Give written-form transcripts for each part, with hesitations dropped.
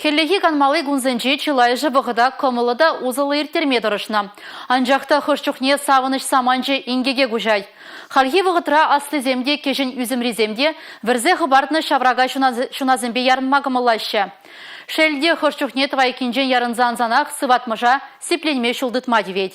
Хӗллехи канмалли кунсенче чылайӑшӗ вӑхӑта кӑмӑллӑ та усӑллӑ ирттерме тӑрӑшнӑ. Анчах та хӑш чухне савӑнӑҫ саманчӗ инкеке куҫать. Хальхи вӑхӑтра аслисем те, кӗҫӗн ӳсӗмрисем те вӗрсе хӑпартнӑ ҫаврака ҫунасемпе ярӑнма кӑмӑллаҫҫӗ. Шел те, хӑш чухне тӑвайккинчен ярӑнса ансанах сыватмӑша сипленме ҫул тытма тивет.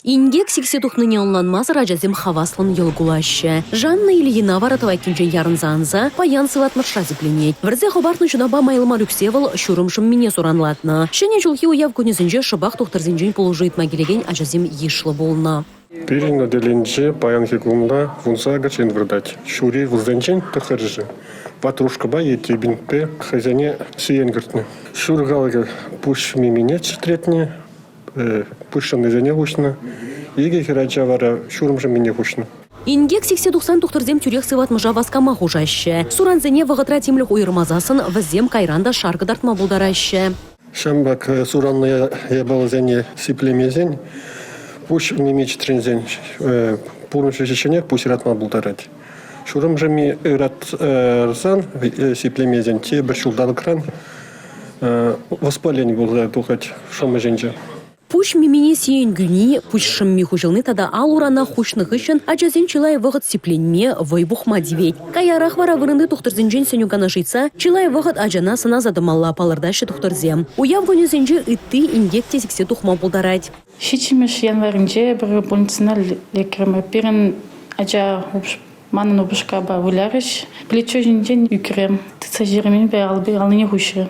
Инкек сиксе тухнине ӑнланмасӑр ачасем хаваслӑн йӑл кулаҫҫӗ. Жанна Ильина вара тӑвайккинчен ярӑнса анса паян сыватмӑшра сипленет. Вӗрсе хӑпартнӑ ҫунапа майлӑ ӳксе вӑл ҫурӑм шӑммине суранлатнӑ. Ҫӗнӗ ҫулхи уяв кунӗсенче шӑпах тухтӑрсенчен пулӑшу ыйтма килекен ачасем йышлӑ пулнӑ. Пирӗн отделенинче паянхи кунта 18 ҫын выртать. Ҫури вӗсенчен тӑххӑрӗшӗ ватрушкӑпа е тюбингпе хӑйсене сиен кӗртнӗ. Ҫур халӑхӗ пуҫ мимине чӗтретнӗ, пуҫ шӑммисене хуҫнӑ. Икӗ хӗрача вара ҫурӑм шӑммине хуҫнӑ. Инкек сиксе тухсан тухтӑрсем тӳрех сыватмӑша васкама хушаҫҫӗ. Сурансене вӑхӑтра тимлӗх уйӑрмасассӑн вӗсем кайран та шар кӑтартма пултараҫҫӗ. Ҫамрӑк суранлӑ япаласене сиплемесен, пуҫ мими чӗтренсен пурнӑҫ ҫинех пуҫ ыратма пултарать. Ҫурӑм шӑмми ыратсан, сиплемесен тепӗр ҫулталӑкран воспалени пулса тухать шӑмӑ ҫинче. Пуҫ мимине сиен кӳни, пуҫ шӑмми хуҫӑлни тата ал-урана хуҫнӑ хыҫҫӑн ачасен чылай вӑхӑт сипленме, вӑй пухма тивет. Каярах вара вырӑнти тухтӑрсенчен сӗнӳ-канаш ыйтса чылай вӑхӑт ачана сӑнаса тӑмалла, палӑртаҫҫӗ тухтӑрсем. Уяв кунӗсенче ытти инкек те сиксе тухма пултарать. Ҫиччӗмӗш январӗнче эпир больницӑна лекрӗмӗр. Пирӗн ача манӑн упӑшкапа вылярӗҫ. Плечо ҫинчен ӳкрӗ. Тытса ҫитермен аллине хуҫрӗ.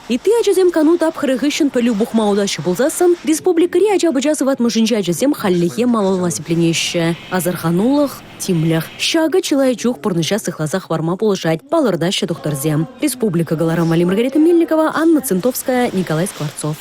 Ытти ачасем кану тапхӑрӗ хыҫҫӑн пӗлӳ пухма утаҫҫӗ пулсассӑн республикӑри ача-пӑча сыватмӑшӗнчи ачасем хальлӗхе малалла сипленеҫҫӗ. Асӑрханулӑх, тимлӗх. Ҫакӑ чылай чух пурнӑҫа сыхласа хӑварма пулӑшать, палӑртаҫҫӗ тухтӑрсем. Республика кӑларӑм валли Маргарита Мельникова, Анна Центовская, Николай Скворцов.